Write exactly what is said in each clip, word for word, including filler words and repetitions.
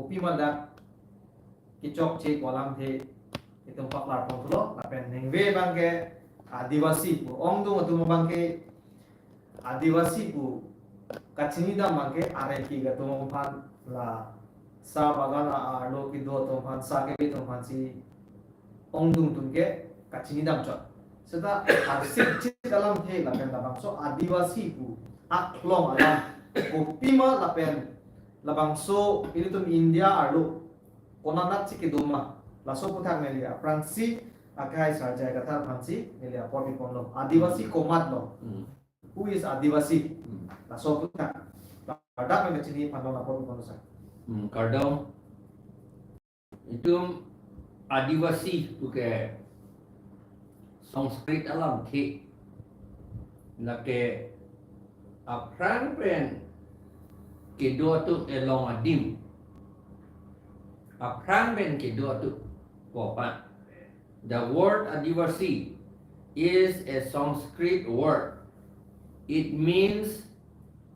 pima dak kechokche ko alamthe itum paklar pon thulo, lapen ningve abangke Adivasi pu ongdung atum abangke Adivasi pu kachinidam abangke areng ki-ik atum aphan, la sa bagan a-, arlo kedo atum aphan, sa kebe atum aphansi ongdung atum ke kachinidam chot. Seta arsik chit alamthe lapen labangso Adivasi pu aklong alam kopima lapen labangso ilitum India arlo konatsi kedo ma, laso aputhak neli aphrangsi akhai Sar J I Kathar aphansi neli apor piponlo. Adivasi komatlo? Hmm. Who is Adivasi? Hmm. Laso aputhak kardom pen kachini aphan neli apor piponlo, sir. Hmm, kardom. Itum Adivasi puke Sanskrit alamthe, lake aphrang pen kedo atum, elong adim, aphrang pen kedo atum pu apan. The word Adivasi is a Sanskrit word. It means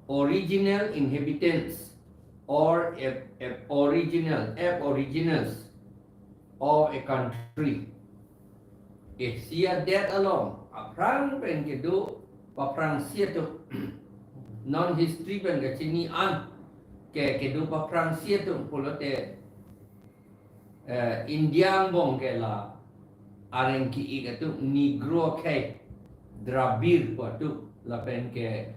original inhabitants or ab-, ab-, original, aboriginals of a country. Asia adet along aphrang pen kedo paphrangsi atum. Non history pen kachini an ke kedo paphrangsi atum pulote, eh, India angbong ke la areng ki-ik atum Negro akhei, Dravid pu atum, lapen ke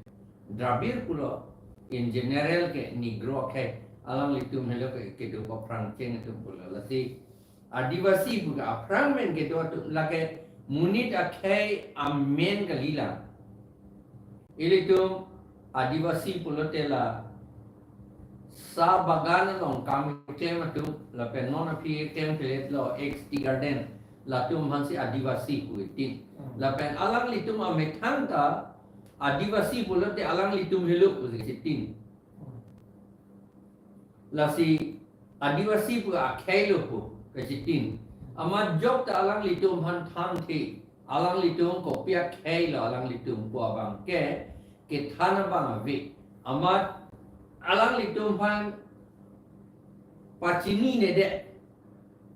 Dravid pulo, in general ke Negro akhei, alanglitum helo ke kedo paphrangcheng atum pulo. Lasi Adivasi puke aphrang pen kedo atum, lake monit akhei amen kalilang. Ilitum Adivasi pulote la sa bagan along kam keklem atum, lapen non aphi keklemkle lo, ex tea garden, latum aphansi Adivasi pu itin. Hmm. Lapen alanglitum amethang ta Adivasi pulote alanglitum helo pusi chitin. Hmm. Lasi Adivasi pu akhei lo pu kachitin. Amat jok ta alanglitum aphan thanthe, alanglitum kopi akhei lo alanglitum pu abangke kethan abang ave. Amat alanglitum aphan pachininedet,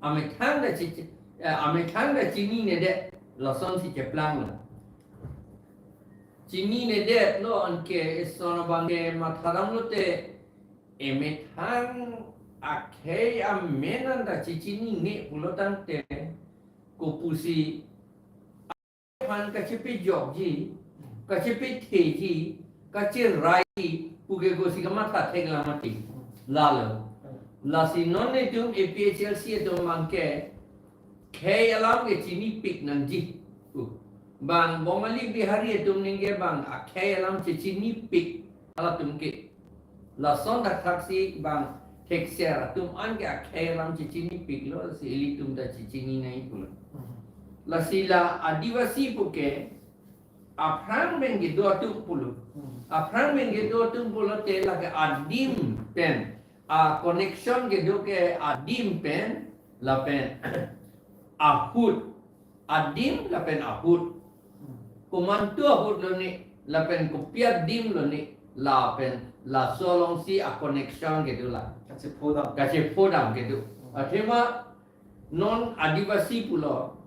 amethang ta chi-, eh, amethang ta chininedet, lasonsi cheplanglo. Chininedetlo, anke ison abangke mathadamlote, emethang akhei amen anta chechinine pulo tangte, kopusi aphan kachepejokji, kachepetheji, kacheraiji puke kosi kamatha theklang mati? Lalo. Lasi non itum A P H L C atum abangke khei alam ke chinipik nangji. Uh. Bang Bongali Bihari atum ningke bang akhei alam chechinipik halatum ke. Lason thakthaksi bang thekser atum anke akhei alam chechinipiklo, si ilitum ta chechini nai pulo. Hmm. Lasi la Adivasi puke aphrang pen kedo atum pulo. Hmm. Aphrang pen kedo atum pulote lake adim pen, a connection kedo ke adim pen lapen ahut. Adim lapen ahut. Hmm. Komantu ahut lone, lapen kopi adim lone, lapen laso alongsi a connection kedo la. Kachephodam. Kachephodam kedo. Hmm. Athema non Adivasi pulo,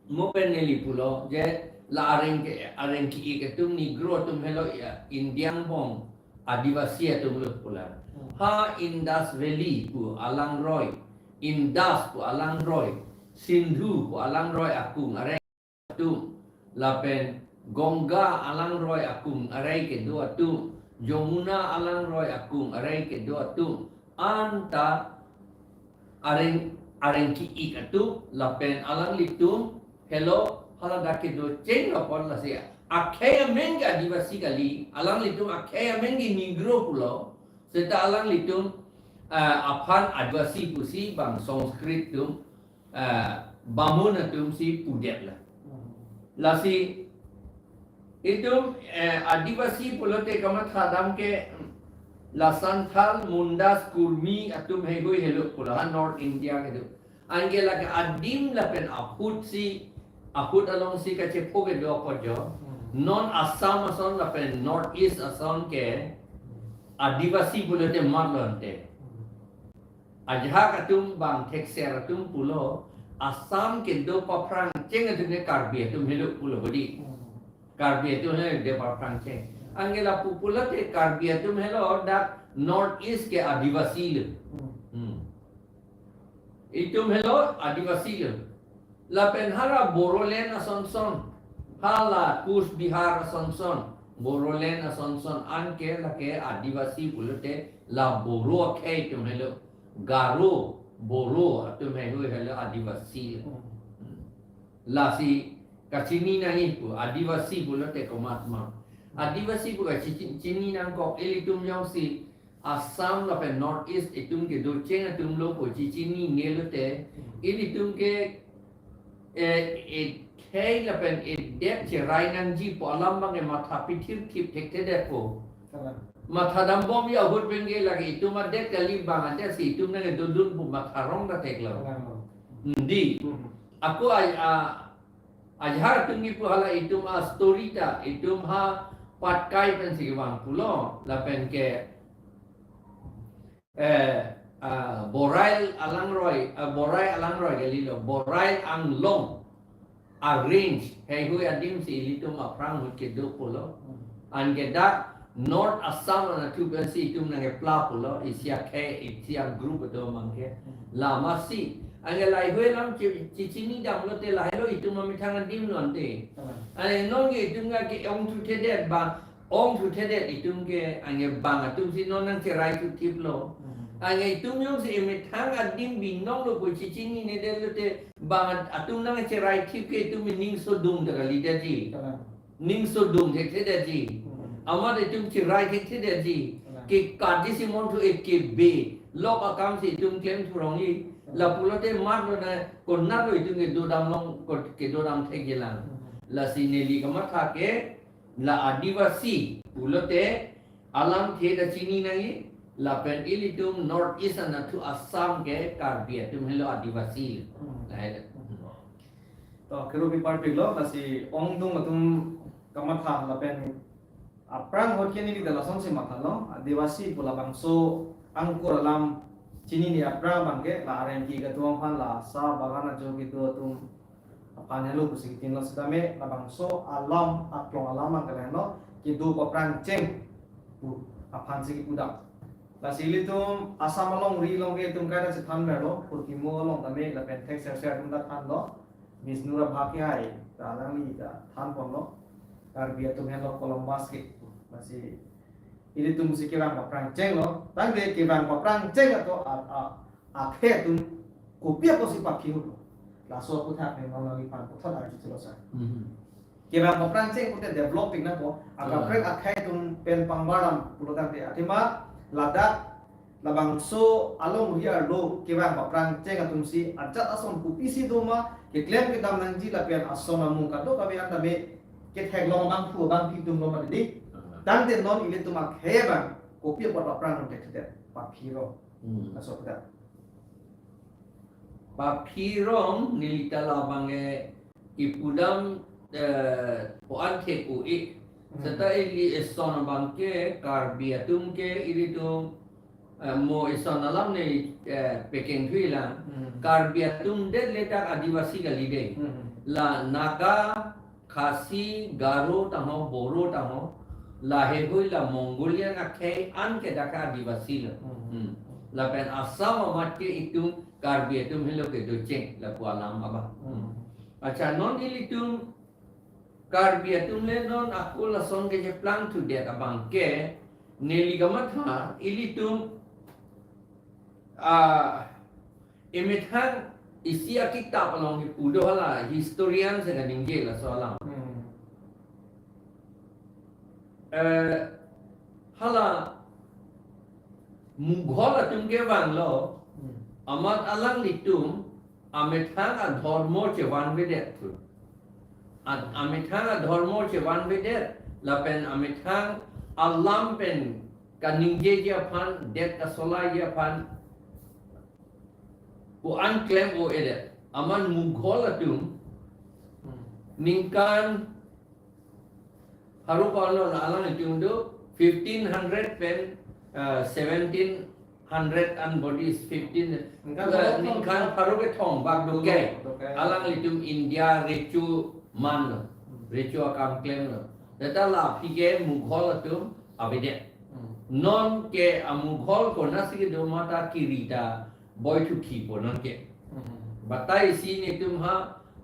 mo pen neli pulo, je la areng ke, areng ki-ik atum Negro atum helo ya, India angbong Adivasi atum lo pulo. Hmm. Ha Indus Valley pu alangroi, Indus pu alangroi, Sindhu pu alangroi akung arei atum, lapen Ganga alangroi akung arei kedo atum, Jamuna alangroi akung arei kedo atum, anta areng, areng ki-ik atum, lapen alanglitum helo haladak kedo chenglo pon lasi akhei amen ke Adivasi kali, alanglitum akhei amen ke Negro pulo, seta alanglitum, eh, aphan Adivasi pusi bang Sanskrit atum, eh, Bamun atumsi pudetlo. Hmm. Lasi itum, eh, Adivasi pulote kamathadam ke la Santhal, Mundas, Kurmi atum heihui helo pulo, ha North India kedo. Anke lake adim lapen ahutsi, ahut alongsi kachepho kedo apot jo. Hmm. Non Assam ason lapen North East ason ke Adivasi pulote mat lo ante. Hmm. Ajahak atum bang thekser atum pulo, Assam kedo paphrangcheng atum ke Karbi atum helo pulo bodi. Hmm. Karbi atum helo kedo paphrangcheng. Anke lapu pulote Karbi atum helo dak North East ke Adivasi lo. Hmm. Hmm. Itum helo Adivasi lo. Lapen hala Bodoland asonson, hala Cooch Behar asonson, Bodoland asonson anke lake Adivasi pulote la Boro akhei itum helo. Garo, Boro atum helo, helo Adivasi. Hmm. Lasi kachini nangji pu, Adivasi pulote komatma. Adivasi pu kachi-, chini nangkok, ilitum jongsi Assam lapen North East itum kedocheng atum lo pu chichinine lote, ilitum ke, eh, eh, khei lapen edet cherai nangji pu alam abang ke matha pithirthip thekthedetpo. Kalang. Matha dambomji ahut pen ke lake itum adet kali, bang adet si itum nangkedodun pu matha rong ta theklo. Kalang. Hmm, dei. Hmm. Ako a, a, ajahak atum kipu hala itum a story ta, itum ha Patkai pensi kevang pulo, lapen ke, eh, ah, Borai Alangroi, ah, Borai Alangroi kalilo, Borai Anglong a range heihui adim si ilitum aphrang ahut kedo pulo. Hmm. Anke dak North Assam anatthu pensi itum nangkepla pulo, isi akhei, isi agroup atum abang ke. Hmm. Lasi, anke laheihui alam chi-, chichini damlote lahelo itum amethang adim lo ante. Hmm. Ane non ke itum ke ongthuthedet bang, ongthuthedet itum ke anke bang atum si non nangcherai thuthiplo. Hmm. Anke itum jongsi emethang adim binong lo pu chichininedetlote bang atum nangcheraithip ke itum ning sodung ta kalidetji. Kalang. Ning sodung thekthedetji. Hmm. Amat itum cherai thekthedetji. Kalang. Ke kadi si monthu ek ke be lok akam si itum klemthu rongji. Kalang. Lapulote mat lo na konat lo itum kedodam long, ko-, kedodam thekjelang. Hmm. Lasi neli kamatha ke la Adivasi pulote alamthe ta chini nangji, lapen ilitum North East anatthu Assam ke Karbi atum helo Adivasi. Hmm. Lahelo. To, kerup ipar pik lo, lasi ongdung atum kamatha lapen aphrang ahut ke neli ta lasonsi mathalo, Adivasi pu labangso angkur alam chinine aphrang abang ke la areng ki kedo aphan, la sa bagan ajo kedo atum aphan helo pusi kitin lo, setame labangso alam aklong alam abang ke lahenlo, kedo paphrangcheng pu aphan si kipu dak. Lasi ilitum Assam alongri along ke itum kaita chethan verlo, Phurkimo along tame lapen thekserser atum ta thanlo, Bishnu Rabha Kehai ta alangli ta thanponlo, Karbi atum henlo Columbus ke. Lasi ilitum si kevang paphrangcheng lo, tangte kevang paphrangcheng atum a, a, akhei atum kopi apotsi paphi ahut lo. Laso aphuthak ne non nangliphan puthot arjuthelo sir. Mhm. Kevang paphrangcheng pute developing nangpo, akaprek, hmm, akhei atum pen pangbar dam pulo tangte, athema ladak labangso alongri arlo kevang paphrangcheng atum si ajat ason kopisi doma, keklem kedam nangji lapen ason amung kadokave an tame ketheklong abangphu abangpi atum lo mati dei. Hmm. Tangte non ilitum akhei abang kopi apot paphrang nangthekthedet, paphi rong. Hmm. Laso aphuthak. Paphi rong neli ta labang ke kipu dam, eh, ko-an thek-o-e. Hmm. Seta ili eson abang ke Karbi atum ke ilitum, eh, mo eson alam ne, eh, pekeng thuilang. Hmm. Karbi atum det le dak Adivasi kali dei. Hmm. La Naga, Khasi, Garo tangho, Boro tangho, laheihui la Mongolian akhei an ke dak Adivasi lo. Hmm. Hmm. Lapen Assam amat ke itum Karbi atum helo kedocheng lapu alam abang. Hmm. Accha, non ilitum Karbi atum le non ako lason kecheplangthudet abang ke neli kamatha ilitum, ah, emethang isi akitap along kipu do, hala historian si kaningje laso alam. Hmm. Eh, hala Mughal atum kevanglo, hmm, amat alanglitum amethang adhormo chevanvedet thu. A-, amethang adhormo chevanvedet, lapen amethang alam pen kaningjeji aphan, det kasolaiji aphan ko-an klem-o-edet. Amat Mughal atum, hmm, ningkan pharo ko-anlo alanglitum do, fifteen hundred pen, eh, seventeen hundred and body is fifteen. Ningkan pharo kethom. Ningkan pharo kethom bak doke. Doke. Alanglitum India recho manlo. Hmm. Recho akam klemlo. Data la aphi ke Mughal atum avedet. Hmm. Non ke a Mughal konatsi kedo ma ta kiri ta boy thukhi po non ke. Hmm. Batai si netum ha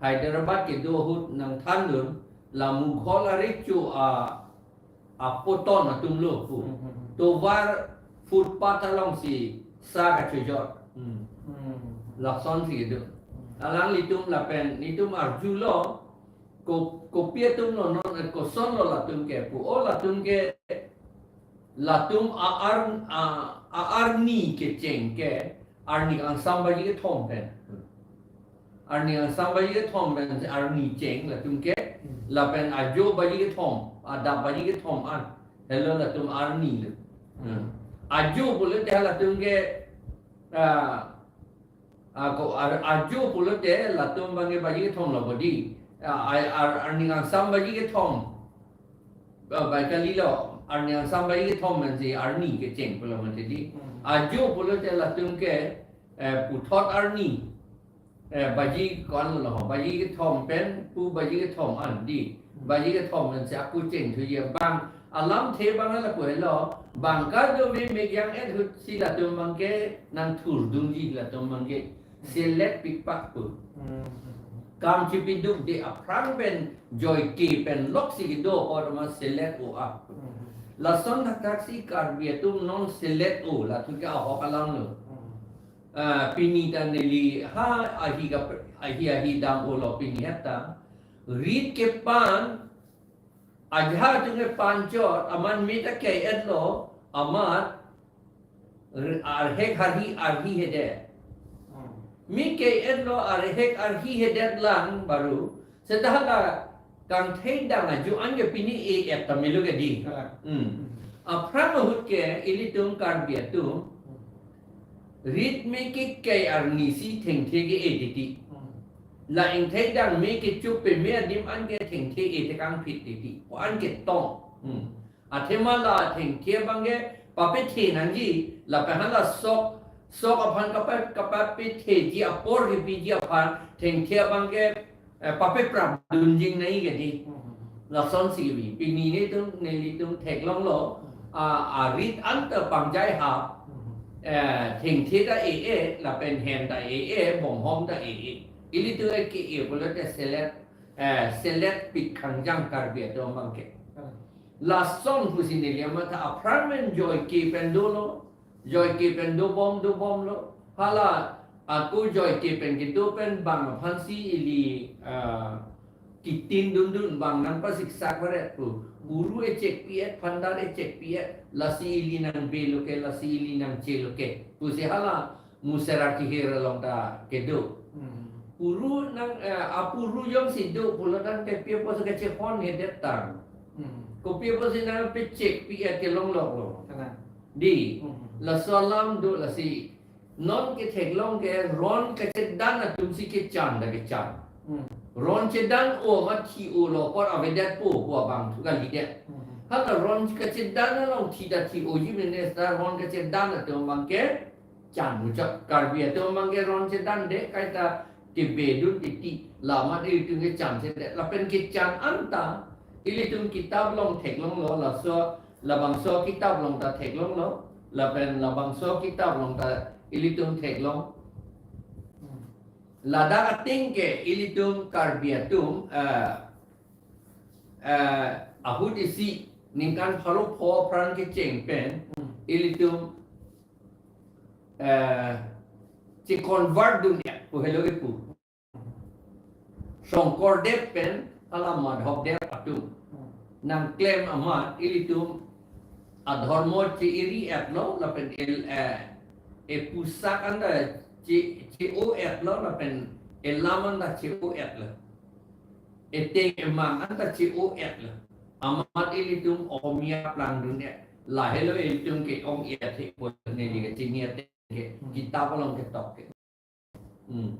Hyderabad kedo ahut nangthandun la Mughal arecho a apoton atum lo pu. Hmm, hmm, hmm. Tovar footpath alongsi sa kachojor. Hmm. Hmm. Lasonsi kedo. Hmm. Alanglitum lapen netum arjulo ko, kopi atumlo non, eh, kosonlo latum ke pu. O latum ke latum a-ar, a, a-arni kecheng ke arni kangsam baji kethom pen. Arni kangsam baji kethom pen si arni cheng latum ke. Hmm. Lapen ajo baji kethom, adap baji kethom an. Helo latum arni lo. Hmm. Ajo pulote latum ke, ah, ah, ko ar-, ajo pulote latum abang ke baji kethom lo bodi. Ah, ar-, ar-, arni kangsam baji kethom. Ah, bai kalilo, arni kangsam baji kethom pen si arni kecheng pulo mati di. Hmm. Ajo pulote latum ke, eh, puthot arni, eh, baji ko-an lo, baji kethom pen pu baji kethom an di. Hmm. Baji kethom pen si ako cheng thuji abang. Alamthe abang lapu helo, bang kadokave mek jang-et ahut si latum abang ke nangthurdunji latum abang ke. Hmm. Selet pikpak pu. Hmm. Kam chipidukde aphrang pen joike pen loksi kedo apot ma selet-o a. Hmm. Lason thakthak si Karbi atum non selet-o, latum ke ahok alam lo. Hmm. Ah, pini ta neli ha ahi ka, ahi ahi dam-olo pini heta. Rit kepan, ajahak atum kepan chot, amat me ta ke-et lo, amat r-, arhek arhi arhi hedet. Hmm. Me ke-et lo arhek arhi hedet lang baru, seta hala kangthedang ajo an ke pini e-et ta melo ke di. Correct. Hmm. Hmm. Aphrang ahut ke ilitum Karbi atum, hmm, rit me ke ke arni si thengthe ke-e titi. Hmm. La ingthedang me kechup peme adim an ke thengthe e-et kangphit titi. Ko-an ketong. Hmm. Athema la thengthe abang ke papethe nangji, lapen hala sok, sok aphan kapa-, kapapetheji apor kepiji aphan thengthe abang ke, eh, papeprap dunjing nai ke di. Hmm. Lasonsi kebi. Pini netum, nelitum theklonglo, hmm, a, arit anta pangjai ha, hmm, eh, thengthe ta e-e, lapen hem ta e-e, bonghom ta e-e. Ilitum ke-e pulote selet, eh, selet pik khangjang Karbi atum abang ke. Hmm. Lason pusi neli amat aphrang pen joike pen dolo, joike pen dobom dobomlo. Hala ako joike pen kedo pen bang aphansi ili, ah, kitin dundun bang nangpasiksak varet pu. Puru echekpi-et, phandar echekpi-et, lasi ili nangbe lo ke, lasi ili nangche lo ke pusi hala Musera kehir along ta kedo. Hmm. Puru nang, eh, apuru jongsi do pulo tangte pi apotsi kachehon hedet tang. Hmm. Kopi apotsi nangpechekpi-et kelong lok lo. Kanan. Di, hmm, laso alam do lasi. Non ketheklong ke ron kachedan atum si kechan ta kechan. Hmm. Ron chedan-o amat thi-olo apot avedetpo pu abang thu kalidet. Hmm. Hala ron kachedan along thi ta thi-oji mene seta ron kachedan atum abang ke chan muchot. Karbi atum abang ke ron chedan de kaita kebedun titi, la amat ilitum kechan chedet. Lapen kechan anta ilitum kitap along theklonglo, laso labangso kitap along ta theklonglo, lapen labangso kitap along ta ilitum theklong. Hmm. Ladak ateng ke ilitum Karbi atum, eh, eh, ahut isi ningkan pharo pho aphrang kecheng pen, hmm, ilitum, eh, che-convert dun-et pu helo kipu. Shongkordev pen hala Madhavdev atum, hmm, nangklem amat ilitum adhormo che-eri-etlo lapen el, eh, epusak anta che, che-o-etlo lapen elam anta che-o-etlo. Eteng emang anta che-o-etlo. Amat ilitum Ohomia plangdun-et. Lahelo ilitum ke-ong-et he pu neli kachini ateng ke, hmm, kitap along ketok ke. Hmm.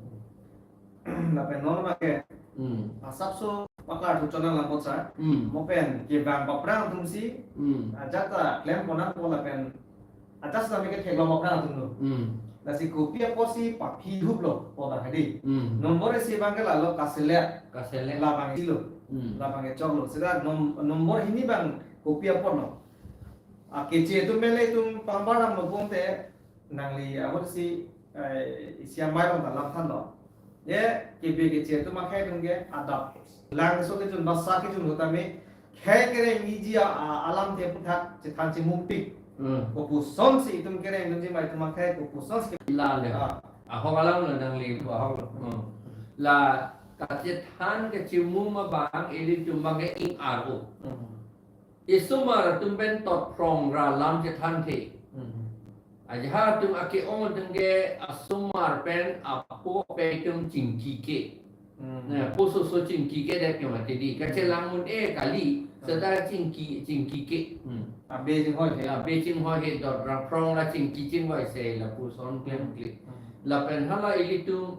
Lapen non abang ke, hmm, asapso paklar thu chonang lang apot sir. Hmm. Mo pen kevang paphrang atum si, hmm, ajat ta klem ponnang po lapen Atas nami ke theklong aphrang atum lo. Hmm. Lasi kopi apotsi paphi dhuplo pu abang hadi. Hmm. Nombor isi abang ke lalo kaselek. Kaselek. Labang isi lo. Hmm. Labang kechok lo. Seta nom-, nombor hini abang kopi apotlo. A, keche atum mele atum pangbar damlo pulote nangli apotsi, eh, isi amei abang ta langthanlo. Ye, kebe keche atum akhei atum ke adap. Labangso kejun, basa kejun lo tame, khei kereng iji a, a, alamthe aphuthak chethan chemupik. Hmm. Kopusonsi itum kereng dunji ma itum akhei kopusonsi ke- La le. Ah. Ahok alam lo nangli, ahok lo. Hmm. La kachethan kachemum abang ilitum abang ke ing-ar-o. Hmm. Isomar atum pen totphrong ra lam chethanthe. Hmm. Ajahak atum ake-ong atum ke asomar pen apo ape atum chingki ke. Hmm. Na, poso so chingki ke det ke mati di. Kachelang un-e kali, Hmm. seta chingki, chingki ke. Hmm. Abe chinghoi he. Abe chinghoi he dot ra phrong ra chingki chingvai se lapuson klemkle. Hmm. Lapen hala ilitum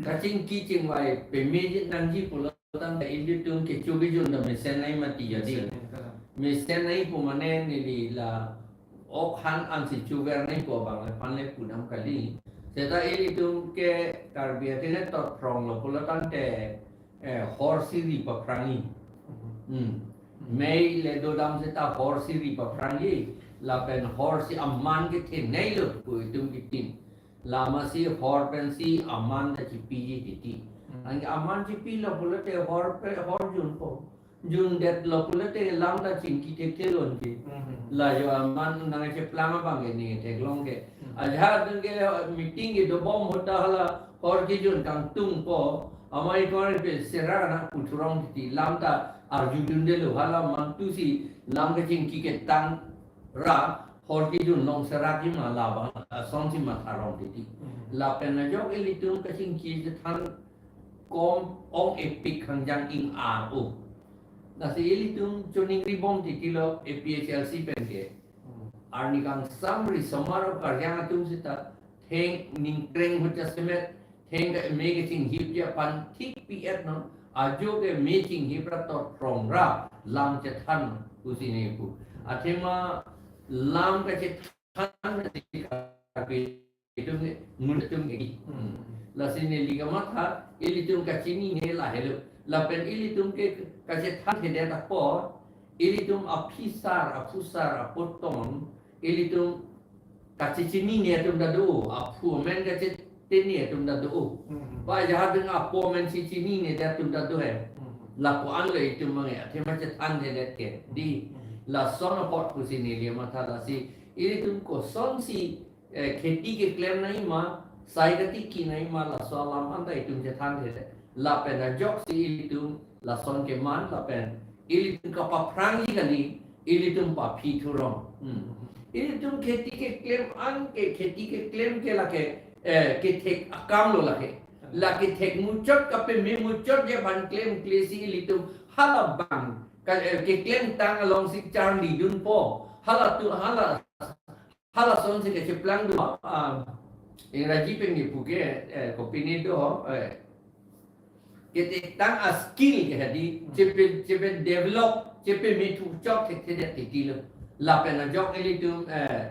kachingki chingvai peme nangji pulo tangte ilitum kecho kejun ta mesen nai mati jadi. Mesen nai kalam. Mesen nai pu mane neli la ok han ansi chover nai pu abang le pan le pudam kali. Seta ilitum ke Karbi akhei le totphrong lo pulo tangte, eh, hor si ri paphrangji. Mhm. Hmm. Mhm. Mei le dodam seta hor si ri paphrangji. Lapen hor si aman kethenei lo pu itum kitin. Lasi hor pensi aman ta chipiji titi. Hmm. Anke aman chipilo pulote hor pe, hor junpo. Jundetlo pulote lam ta chingki thekthe lonji. Hmm. La jo aman nangcheplang abang ke ne theklong ke. Hmm. Ajahak atum ke meeting kedobom ahut ta hala hor kejun kangtungpo. Amei kor pe sera na puthurong titi lam ta arjudundelo hala mantusi lam kachingki ketang ra hor kejun long serakji ma labang asonsi matharong titi. Hmm. Lapen ajok ilitum kachingki chethan kom ong-epik hangjang ing-ar-o. Lasi ilitum choningribom titilo A P H L C pen ke. Hmm. Arni kangsam ri somar karjang atum seta theng ningkreng ahut jasemet theng ke me kechinghip ja pan thik pi-et non, ajo ke me chinghip ra totphrong ra lam chethan pusi ne pu. Athema lam kachethan itum ne mun itum ke. Hmm. Lasi neli kamatha ilitum kachinine lahelo. Lapen ilitum ke kachethanthedet apot ilitum aphisar, aphusar, apoton, ilitum kachechinine atum ta do, aphu amen kachetene atum ta do. Hmm. Ba ajahak atum apo amen si chinine atum ta do he. Hmm. Lapu-an lo itum abang ke, athema chethanthedet ke. Di, Hmm. lason apot pusi neli matha lasi, ilitum kosonsi, eh, kheti keklem nangji ma, sai katiki nangji ma, laso alam anta itum chethanthedet. Lapen ajoksi ilitum lason keman, lapen ilitum kapaphrangji kali, ilitum paphi thurong. Hmm. Ilitum kheti keklem an ke, kheti keklem ke lake, eh, kethek akam lo lake. Lake thek muchot kapeme muchot ja aphan klemkle si ilitum halabang ka, eh, keklem tang alongsi charlidunpo. Halatum, hala Hala sonsi kacheplang do, ah, Ingraji pen kipu ke, eh, kopine do, eh, kethektang a-skill ke hadi, Hmm. chepe, chepe develop, chepe mithu chok thekthedet titi lo. Lapen ajok ilitum, eh,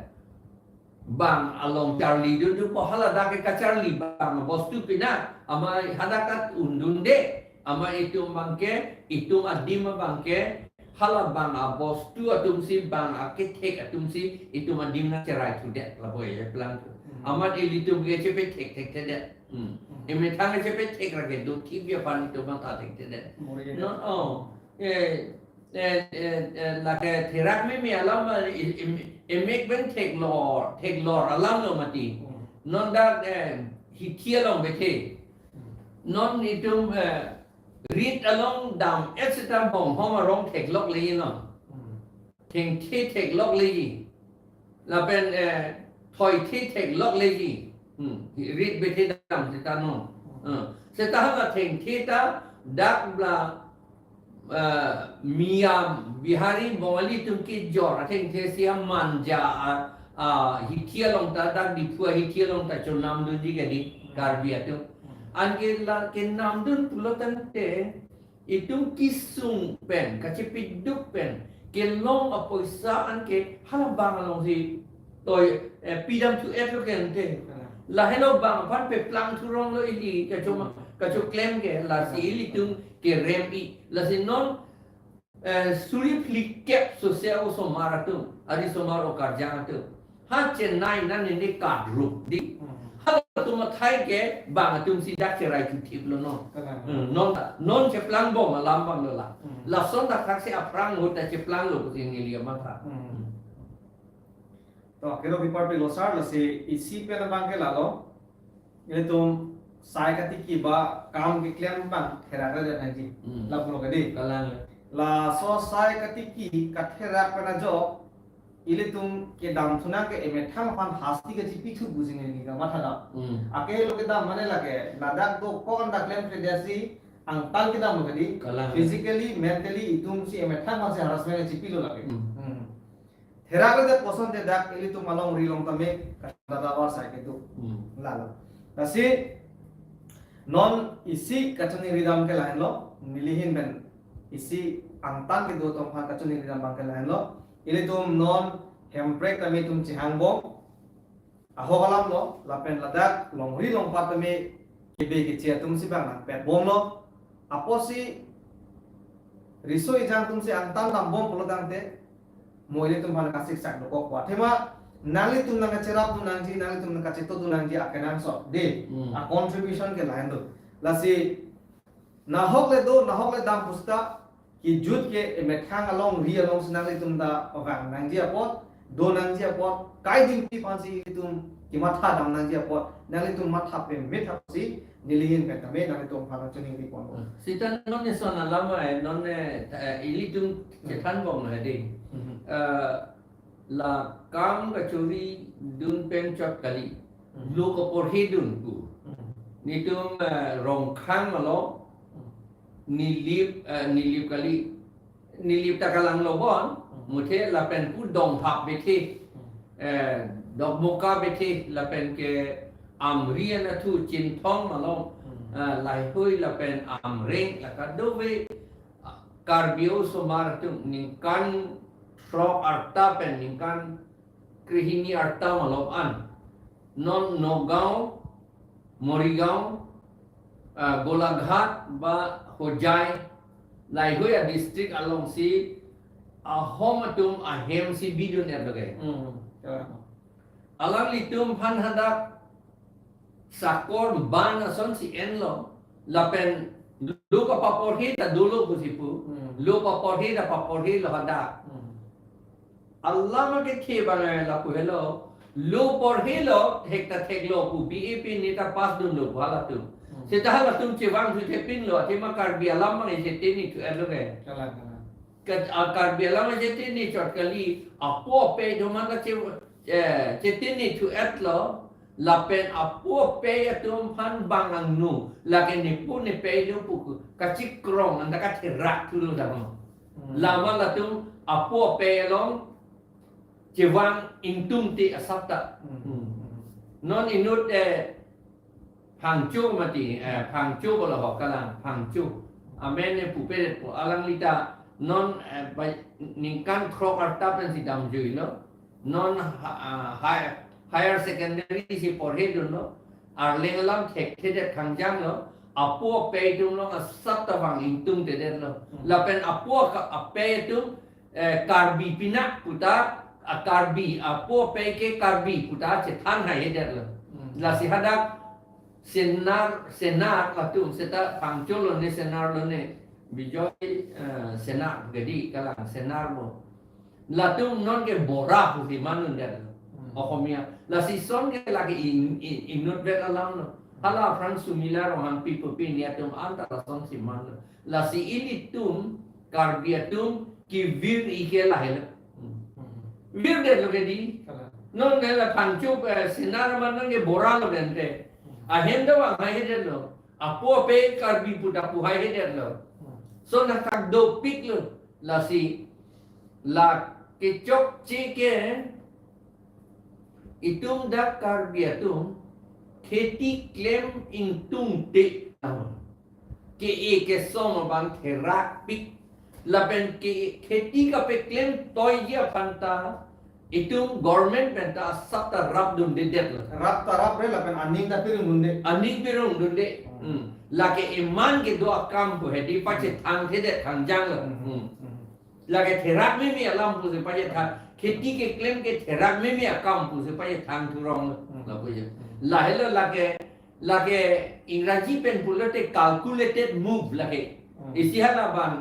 bang along charlidun do pu hala dak ke kacharli bang bostu pina, amei hadak ta undunde, amei itum abang ke, itum adim abang ke, halabang abostu atumsi, bang akethek atumsi, itum adim nangcherai thudet, lapu-an cheplang thu. Hmm. Amat ilitum ke chepe thekthekthedet. Hmm. Hmm. Emethang chepe thek ra kedo thip ja aphan itum abang ta thekthedet. Muri. Non, oh. Eh, eh, eh, eh, lake therak meme alam, eh, em-, emek pen theklor, theklor alam lo mati. Hmm. Non dak, eh, hithi along bethe. Hmm. Non itum, eh, rit along dam-et seta bonghom arong theklokleji non. Hmm. Thengthe theklokleji. Lapen, eh, thoithe theklokleji. Hmm. Rit bethe dam seta non. Hmm. Hmm. Seta hala thengthe ta dak la, eh, Miyam Bihari Bongali atum kejor athengthe si amanja a, a, hithi along ta dak Diphu ahithi along ta chonamdunji kali Karbi atum. Anke la kenamdun pulo tangte itum kesung pen, kachepeduk pen, kelong apoisa anke hala bang alongsi toi, eh, pidam thu-et lo ke ante. Lahelo bang aphan peplang thurong lo ili kachoma, kachoklem ke, lasi ilitum kerem-i. Lasi non, eh, suri phlikep sose osomar atum, arisomar okarjang atum ha Chennai nan nene kadrup di. Hmm. Halatum athai ke bang atum si dak cherai thuthip lo non. Kalang. Hmm, non, non cheplang bom alam bang lo la. Hmm. Lason dak thak si aphrang ahut ta cheplang lo pusi neli amatha. Hmm. To, kero kipar pe lo sar, lasi isi pen abang ke lalo. Ilitum sai katiki ba kam keklem bang therak ra nangji. Hmm. Lapulo ke di. Kalang. Laso sai katiki katherak pen ajok ilitum kedam thu nang ke emethang aphan hasti kachipithu pusi neli kamatha dam. Hmm. Ake lo kedam mane lake ladak dokok an dak klemkledet si angtan kedam lo ke di. Kalang. Physically, mentally itum si emethang aphan si harassment chipilo lake. Hmm. Hmm. Therak le koson te dak ilitum alongri along tame kadadavar sai kedo. Hmm. Lalo. Lasi non isi kachiningri dam ke lahenlo, neli ahin pen isi angtan kedo atum aphan kachiningri dam abang ke lahenlo. Ilitum non Hemprek tame itum chehang bom. Ahok alam lo, lapen ladak longri longpat tame kebe keche atum si bang nangpet bom lo. Apotsi riso ejang atum si angtan dam bom pulo tangte, mo ilitum aphan kasiksak dokok wa. Athema nanglitum nangkacherapdun nangji, nanglitum nangkachitodun nangji akenangsot de. Hmm. A contribution ke lahenlo. Lasi nahok le do, nahok le dam pu seta, kejut ke emethang alongri alongsi nanglitum ta vang nangji apot, do nangji apot, kai dingpi aphansi ilitum kematha dam nangji apot, nanglitum matha pemit apotsi neli ahin pen tame nanglitum aphan chiningri ponpo. Seta non eson alam ai, non, eh, eh, ilitum chethan bom lo di. Hmm. Eh, la kam kachoridun pen chot kali. Hmm. Lo kaporhedun pu. Hmm. Netum, eh, Rongkhang malo. Hmm. Nilip, eh, Nilip kali. Nilip ta kalang lo bon. Hmm. Muthe lapen pu Donghap bethe. Hmm. Eh, Dokmoka bethe lapen ke Amri anatthu Chinthong malo. Hmm. Eh, Laihui lapen Amreng la kadokave, ah, Karbi osomar atum ningkan throk arta pen ningkan krehini arta malom an non Nagaon, Morigaon, ah, Golaghat ba Hojai, Laihui a-district alongsi ahom atum ahem si bidun er lage. Hmm, ya. Alanglitum aphan hadak sakor ban asonsi enlo, lapen lo kapaporhe ta dolo pusi pu, Hmm. lo paporhe ta paporhelo hadak. Hmm. Alam akethe bang lapu helo, lo porhelo, thek ta theklo pu, B A P neta pass dunlo pu halatum. Hmm. Seta halatum chevang thu thepinlo, athema Karbi alam bang ejete ni thu erlo ke. Kalang, kalang. Ke, ah, Karbi alam ejete ni chot kali, apo apei doman ta che, eh, chete ni thu-etlo, lapen apo apei atum aphan bang angno, lake nepo nepei lo pu kachikrong, anta katherak thulo dam. Hmm. Lama latum apo apei along chevang ingtungte asap ta. Hmm. Hmm. Non inut, eh, Phangcho mati, eh, Phangcho bolo ho kalang, Phangcho. Amen ne pupe po alangli ta non, eh, ba, ningkan throk arta pensi damjuilo. Non ha-, ah, high-, higher secondary si porhedunlo. Arleng alam thekthedet khangjanglo. Apo apei atum along asap ta vang ingtungtedetlo. Hmm. Lapen apo ka-, apei atum, eh, Karbi pinak puta, a Karbi, apo apei ke Karbi puta chethan haihedetlo. Hmm. Lasi hadak Senar, Senar latum seta Phangcho lo ne, Senar lo ne, Bijoy, eh, Senar, jadi kalang Senar lo. Latum non ke Bora pusi mandundet. Hmm. Ohomia. Lasi son ke lake in, in, inutvet alam lo. Hala aphrang Sumila Ronghangpi pupi ni atum anta lasonsi mandun. Lasi ilitum Karbi atum kevir-i ke lahelo. Hmm. Virdetlo ke di. Kalang. Non ne la Phangcho, eh, Senar ma non ke Bora lo bente. Hmm. Ahem ta vang haihedetlo. Apo apei Karbi puta pu haihedetlo. Hmm. Son hadak dopiklo. Lasi la kechokche ke itum dak Karbi atum kheti klem ingtungte. Ke-e kesom abang therakpik. Lapen ke kheti kapeklem toiji aphan ta itum government pen ta asap ta rapdundedet lo. Rap ta rap re lapen aning ta pirungdunde. Aning pirungdunde. Hmm. Hmm. Lake iman kedo akam pu hedi pachethangthedet thangjang lo. Hmm. Hmm. Hmm. Lake therak meme alam pusi pachethang. Kheti keklem ke therak meme akam pusi pachethang thurong lo. Hmm. Lapu je. Hmm. Lahelo lake, lake Ingraji pen pulote calculated move lake. Hmm. Isi hala abang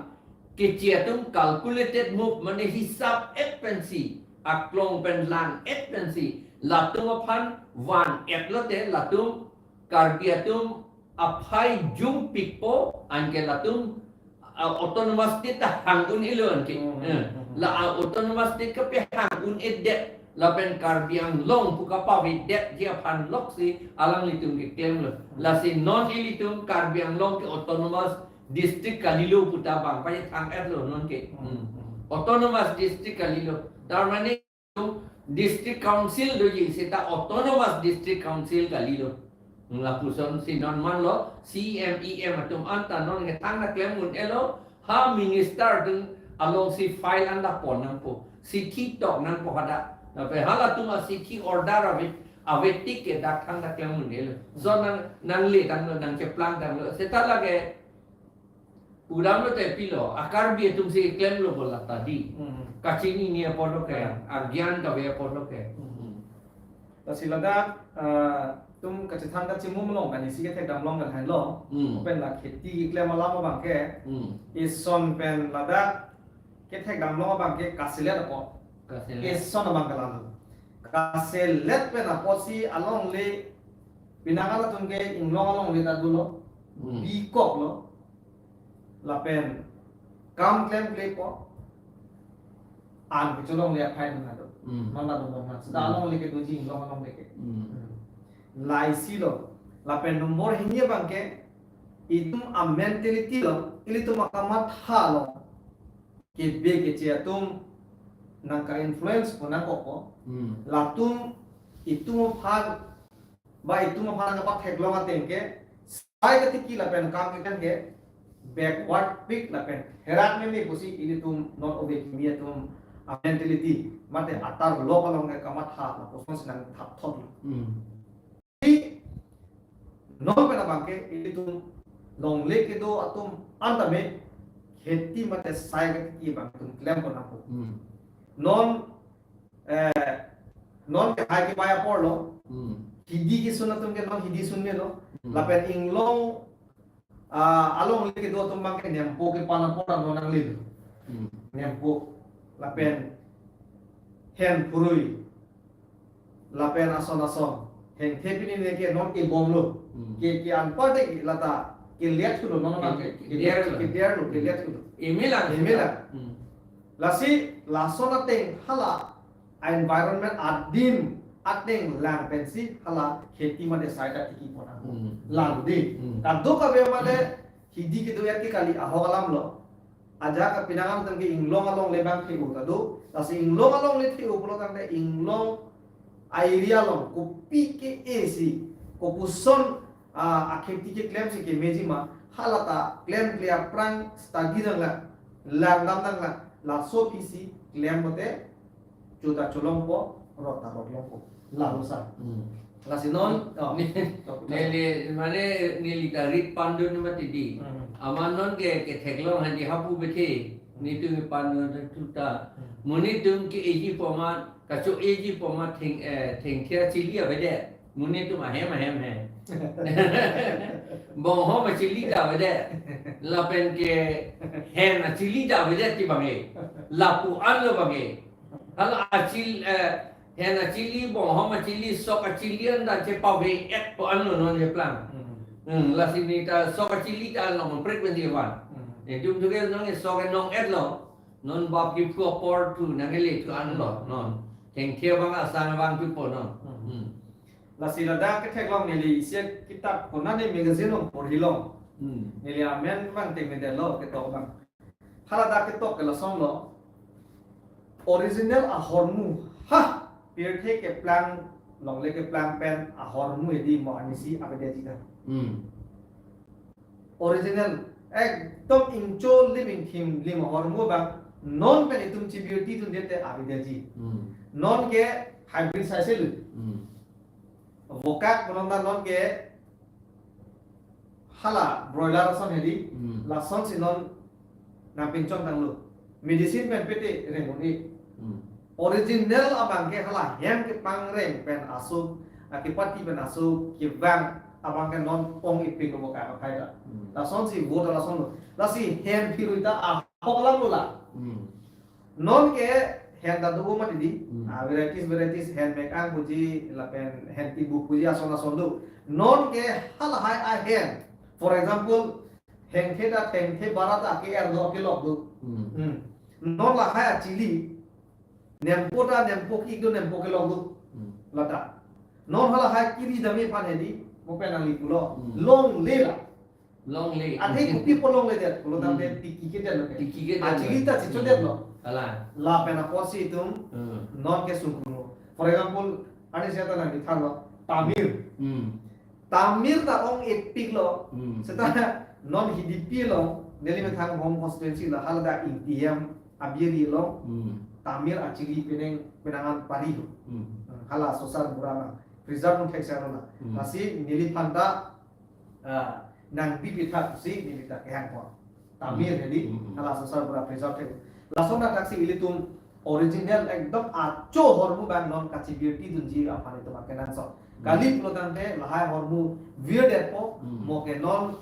keche atum calculated move mane hisap et pensi, aklong pen lang et pensi, latum aphan van et lote latum Karbi atum aphai jungpikpo anke latum, ah, autonomous state ta hang un-elo anke. Hmm, Eh, hmm, hmm. La, ah, autonomous state kapehang un-edet lapen Karbi Anglong pu kapavedetji aphan loksi alanglitum keklem lo. Hmm. Lasi non ilitum Karbi Anglong ke autonomous district kalilo pu ta bang pachethang-et lo non ke. Hmm, Hmm. hmm. Autonomous district kalilo. Tar mane district council doji seta autonomous district council kalilo. Lapuson si non manlo C M E M atum anta non kethang ta klem un-elo, ha minister atum alongsi file anta pon nangpo, chithi tok nangpo hadak. Lapen halatum achithi order ave, ave tik ke dak thang ta klem un-elo. So nang, nangle tanglo, nangcheplang tanglo. Seta lake pudamlo te pilo, a-Karbi atumsi klemlo bola tadi. Hmm. Kachinine apotlo ke, Hmm. agyan kave apotlo ke. Hmm. Lasi ladak, ah, itum kachethang kachimum along kan isi kethekdam long kan helo. Hmm. Lapen la kheti keklem alam abang ke, Hmm. ison pen ladak kethekdam long abang ke kaselet apot. Kaselet. Ison abang ke lalu. Kaselet pen apotsi alongle pinang atum ke inglong alongle ta dolo. Hmm. Bikok lo. Lapen kam klemklepo. An kecholongle aphai nang ado. Hmm. Nang ado nang. Seta Hmm. alongle kedoji inglong alongle ke. Hmm. Hmm. Laisi lo. Lapen nombor hini abang ke itum a-mentality lo, ilitum akamatha lo. Kebe keche atum nangka-influence po nangkokpo. Hmm. Latum itum aphan ba itum aphan nangkapatheklong ateng ke sai katiki lapen kam kekan ke backward pik lapen therak meme pusi ilitum non ove kimi atum a-mentality mate atar lok along ke kamatha lapusonsi nangthapthop lo. Hmm. Di non pen abang ke ilitum longle kedo atum anta me kheti mate sai katiki abang itum klempo nangpo. Hmm. Non, eh, non ke hai ke pai apor lo. Hmm. Hidi kesun atum ke non hidi sunmelo. Hmm. Lapen inglong, ah, alongle kedo atum abang ke nempo kepan apor ta non nanglelo. Hmm. Nempo. Lapen hen phurui. Lapen ason ason. Hengthe pini ne ke non kebomlo. Hmm. Ke, ke anpar de lata kelet thulo non abang ke. Ke, keler lo. Keler lo, kelet thulo. Emelang. Emelang. Hmm. Lasi lason ateng hala environment adim ateng lang pensi hala kheti mate sai ta tiki pon nang. Hmm. Lalu di. Hmm. Kadokave mate hidi kedo-et ke kali ahok alam lo. Ajahak kapinang atum ke inglong alongle abang the-o ta do. Lasi inglong alongle the-o pulo tangte inglong a-area along kopi ke-e si, kopuson, ah, akheti keklem si kemeji ma, halata klemkle aphrang study nanglang, langdam nanglang, laso aphi si klem pote, chuta cholongpo, rot ta rot longpo. Lalu sa. Hmm. Lasi non, oh, Ni-, tok, tok. Neli, mane neli ta rit pandun mati di. Hmm. Amat non ke, ketheklong hadi hapu bethe. Hmm. Netum pandun ta chuta. Hmm. Mo netum ke-eji format, kacho-eji format theng, eh, thengthe achili avedet. Mo netum ahem ahem he. Bonghom achili ta avedet. Lapen ke hen achili ta avedet ti bang e. Lapu-an lo bang e. Hala achil, eh, hen achili, bonghom achili, sok achili anta chepave-etpo anlo non cheplang. Hmm. Hmm, lasi neta sok achili ta along frequency van. Hmm. Netum thuke nong sok enong-et lo. Non bap kiphu apor thu nangle thu anlo, Hmm. non. Thengthe abang asang abang thupo non. Hmm. Hmm. Lasi ladak ketheklong neli isi kitap konane magazine along porhilong. Hmm. Neli amen abang thekmedetlo ketok abang. Haladak ketok ke lasonlo. Original ahormu. Ha! Pirthe keplang, longle keplang pen ahormu hedi mo arnisi avedetji ta. Hmm. Original ekdom ingcho lim ingthim lim ahormu abang non pen itum chibirti dunde te avidetji. Hmm. Non ke hybrid saise lu. Hmm. Vokak punon ta non ke hala broiler ason hedi. Hmm. Lasonsi non nangpinchongtanglo. Medicine pen pete reng un-e. Hmm. Original abang ke hala hem kepangreng pen aso, akepati pen aso kevang abang ke non ong-ipik lo ka aphai ta. Hmm. Lasonsi vo ta lason lo. Lasi hem phirui ta ahok alam lo la. Hmm. Non ke hen ta do mati di. Hmm. Ah, varieties, varieties, hen mek-ang puji, lapen hen tibuk puji, ason ason do. Non ke halahai ahen. For example, hengthe ta, hengthe bara ta ke-er do, kelok do. Hmm. Hmm. Non lahai achili, nempo ta, nempo ki do, nempo kelok do. Hmm. Lata. Non halahai kiri dami aphan hedi, mo pen nangli pulo. Hmm. Longle la. Longle. Athe kopi pu longle det, pulo tangte Hmm. tiki kedet lo ke. Tiki kedet lo. Achili ta chichodet lo. Hmm. Ala. Lapen apotsi itum Hmm. non ke sungkrumo. For example, ani seta nangkethanlo, Tamir. Hmm. Tamir ta ong-ipik lo. Hmm. Seta non Hidipi lo, neli methang home constituency lo, haladak Ingti hem abiri lo. Hmm. Tamir achili penang, penangan pari lo. Hmm. Hala Sosar Bura na. Preserve thek sa lo na. Hmm. Lasi neliphan ta ah, nangpipi thak si neli ta kehang pon. Tamir Hmm. hedi, Hmm. hala Sosar Bura preserve thek. Lason athak si ilitum original ekdom acho ahormu abang non kachibirti dunji aphan itum akenangsot. Hmm. Kali pulo tangte lahai ahormu virdetpo, Hmm. mo ke non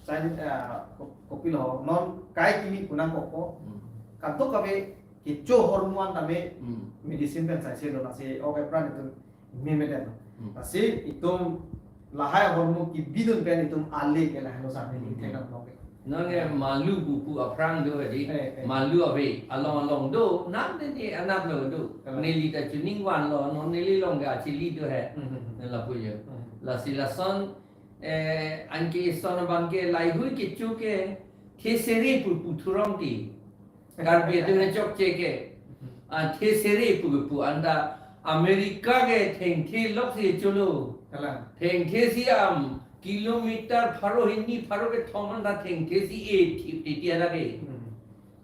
sain, ah, ko-, kopilo non kai kimi kunang koko. Hmm. Kadokave kecho ahormu an tame Hmm. medicine pen saise lo, lasi ok apran itum memedet lo. Hmm. Lasi itum lahai ahormu kebidun pen itum ale ke lahelo sa Hmm. neli theklong lo ke. Non ke malu pupu aphrang do di. Eh, eh. Malu ave, along along do, nang neli anap lo do. Kalang. Neli ta chuning van lo, non neli along ke achili do he. Hmm, hmm, hmm. Nela puyo. Hmm. Lasi lason, eh, anke ison abang ke lahaihui kecho ke thesere pu puthurong ti. Karbi atum chokche ke. Ah, thesere pu pu anta America ke thengthe lok si cholo. Kalang. Thengthe si am kilometer pharo hini pharo kethom anta thengthe si e thi thi ti ada ke. Hmm.